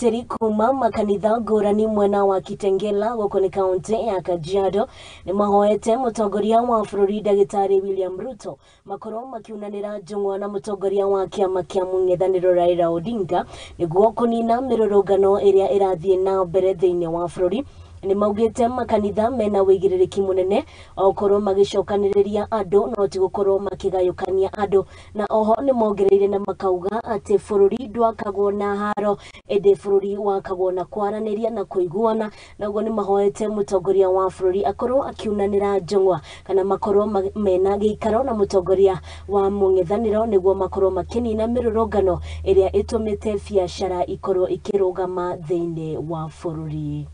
Atungatĩri kuma makanitha ngũrani mwena wa Kitengela gũkũ nĩ kaunti ya Kajiado nĩ mahoete mũtongoria wa bũrũri ndagĩtarĩ William Ruto makorwo makiunanĩra njũng'wa na mũtongoria wa kĩama kĩa mũng'ethanĩro Raila Odinga nĩguo kũnina mĩrũrũngano ĩrĩa ĩrathiĩ na mbere thĩinĩ wa bũrũri. Nĩ maugĩte makanitha mena wĩigĩrĩrĩki mũnene okorwo magĩcokanĩrĩria andũ no ti gũkorwo makĩgayũkania andũ, na oho nĩ mongereire na makauga atĩ bũrũri ndwakagwo na haro ĩndĩ bũrũri wakagwo na kwaranĩria na kũiguana. Naguo nĩ mahoete mũtongoria wa bũrũri akorwo akiunanĩra njũng'wa kana makorwo mena gĩikaro na mũtongoria wa mũng'ethanĩro nĩguo makorwo makĩnina mĩrũrũngano ĩrĩa ĩtũmĩte biacara ikorwo ikĩrũgama thĩinĩ wa bũrũri.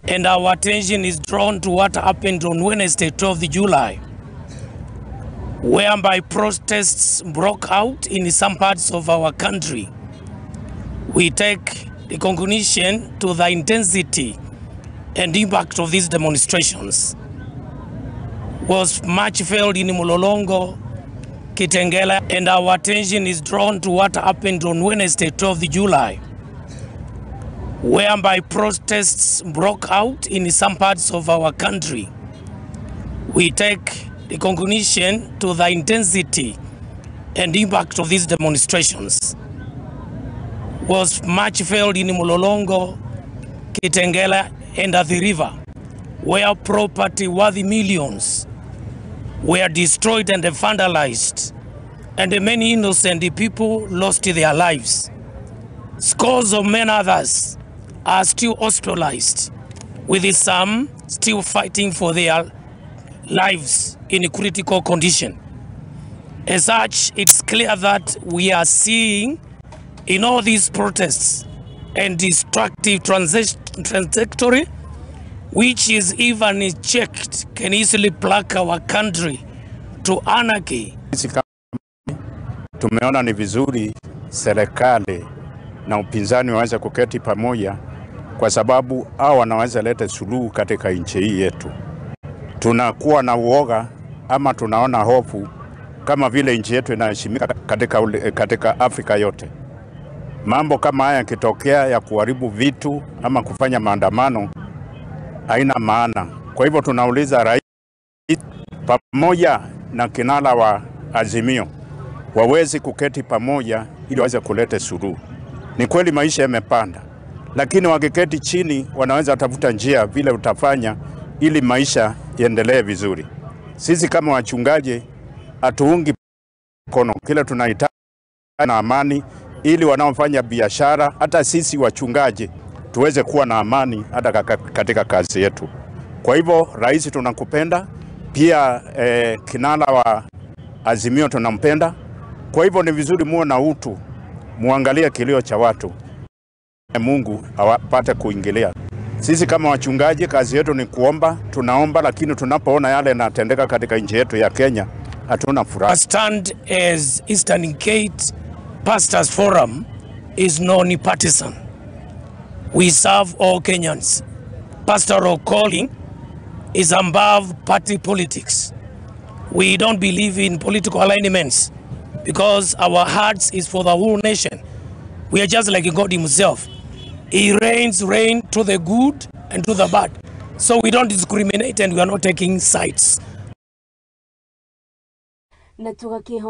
And our attention is drawn to what happened on Wednesday, 12th July, whereby protests broke out in some parts of our country. We take recognition to the intensity and impact of these demonstrations. Was much felt in Mlolongo, Kitengela, and our attention is drawn to what happened on Wednesday, 12th July, whereby protests broke out in some parts of our country. We take recognition to the intensity and impact of these demonstrations. Was much felt in Mlolongo, Kitengela, and at the river, where property worth millions were destroyed and vandalized, and many innocent people lost their lives. Scores of many others are still hospitalized, with some still fighting for their lives in a critical condition. As such, it's clear that we are seeing in all these protests and destructive trajectory, which is even checked, can easily plug our country to anarchy. Tumeona ni vizuri serikali na upinzani waweze kuketi pamoja, kwa sababu hao wanaweza leta suluhu katika nchi hii yetu. Tunakuwa na uoga ama tunaona hofu kama vile nchi yetu inaheshimika katika Afrika yote. Mambo kama haya yakitokea ya kuharibu vitu ama kufanya maandamano haina maana. Kwa hivyo tunauliza rais pamoja na kinara wa Azimio waweze kuketi pamoja ili waweze kuleta suluhu. Ni kweli maisha yamepanda, lakini wakiketi chini wanaweza tafuta njia vile utafanya ili maisha yaendelee vizuri. Sisi kama wachungaji hatuungi mkono, kile tunahitaji na amani ili wanaofanya biashara, hata sisi wachungaji tuweze kuwa na amani hata katika kazi yetu. Kwa hivyo rais tunakupenda, pia kinara wa Azimio tunampenda. Kwa hivyo ni vizuri muwe na utu, muangalie kilio cha watu, Mungu awapate kuingilia. Sisi kama wachungaji kazi yetu ni kuomba, tunaomba, lakini tunapoona yale yanatendeka katika nchi yetu ya Kenya hatuna furaha. Stand as Eastern Gate Pastors Forum is non-partisan. We serve all Kenyans. Pastoral calling is above party politics. We don't believe in political alignments because our hearts is for the whole nation. We are just like God himself. He rains rain to the good and to the bad. So we don't discriminate and we are not taking sides. Na tugakiho